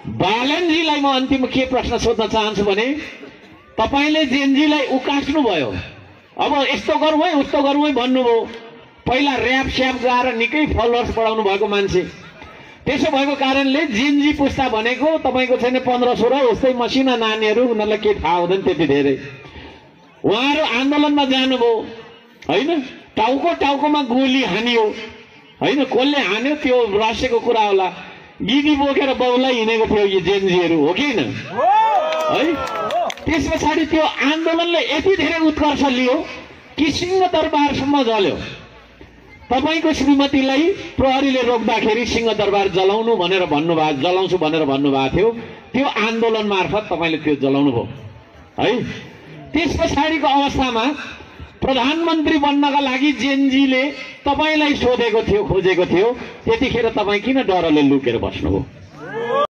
बालनजीलाई म अन्तिम के प्रश्न सोध्न चाहन्छु भने तपाईले जेनजीलाई उकास्नु भयो। अब यस्तो गरौँ है उस्तो गरौँ है भन्नुभयो। पहिला र्याप स्याप गाएर निकै फलोअर्स बढाउनु भएको मान्छे, त्यसो भएको कारणले जेनजी पुस्ता भनेको तपाईको छैन 15-16 उस्तै मसिना नानीहरू, उनीहरूलाई के थाहा हुँदैन त्यति धेरै। उहाँहरू आन्दोलनमा जानुभयो हैन, टाउको टाउकोमा गोली हानियो हैन, कसले हान्यो त्यो रहस्यको कुरा होला। गिनी बोकेर बाउलाई हिँडेको थियो यो जेनजीहरू, हो कि हैन है? त्यस पछाडि त्यो आन्दोलनले यति धेरै उत्कर्ष लियो कि सिंहदरबारसम्म जल्यो। तपाईको श्रीमतीलाई प्रहरीले रोक्दाखेरि सिंहदरबार जलाउनु भनेर भन्नुभयो, जलाउँछु भनेर भन्नुभएको थियो। त्यो आन्दोलन मार्फत तपाईले त्यो जलाउनु भयो है। त्यस पछाडिको अवस्थामा प्रधानमन्त्री बन्नका लागि जेनजीले तपाईलाई सोधेको थियो, खोजेको थियो। त्यतिखेर तपाई किन डरले लुकेर बस्नुभयो?